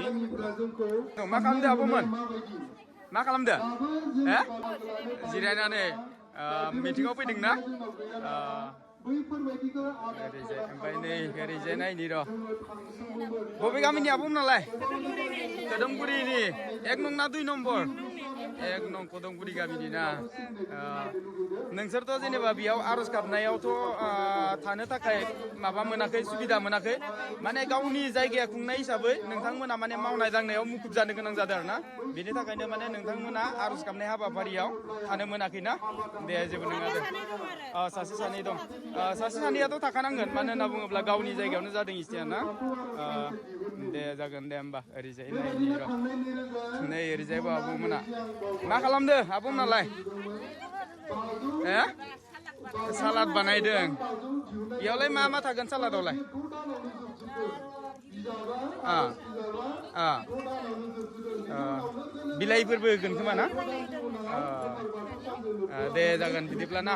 मा खालामदो आब'मोन मा खालामदो जिरायनानै मिटिंआव फैदों ना ओरैजाय ओमफ्राय नै ओरैजाय नायनि र' बबे गामिनि आब'मोनालाय कदमगुरिनि 1 नं ना 2 नम्बर 1 नं कदमगुरि गामिनि ना नोंसोरथ' जेनेबा बेयाव आर'ज गाबनायावथ' थानो थाखाय माबा मोनाखै सुबिदा मोनाखै माने गावनि जायगाया खुंनाय हिसाबै नोंथांमोना माने मावनाय दांनायाव मुखुब जानो गोनां जादों आरोना बेनि थाखायनो माने नोंथांमोना आर'ज गाबनाय हाबाफारियाव थानो मोनाखैना दे जेबो नङा दे सासे सानै दं सासे सानैयाथ' थाखानांगोन मानो होनना बुङोब्ला गावनि जायगायावनो जादों इस्थिया ना दे जागोन दे होमबा ओरैजाय नायनि र' नै ओरैजायबो आब'मोना मा खालामदो आब'मोनालाय सालाद बानायदों बेयावलाय मा मा थागोन सालादावलाय बिलाइफोरबो होगोन खोमा ना दे जागोन बिदिब्ला ना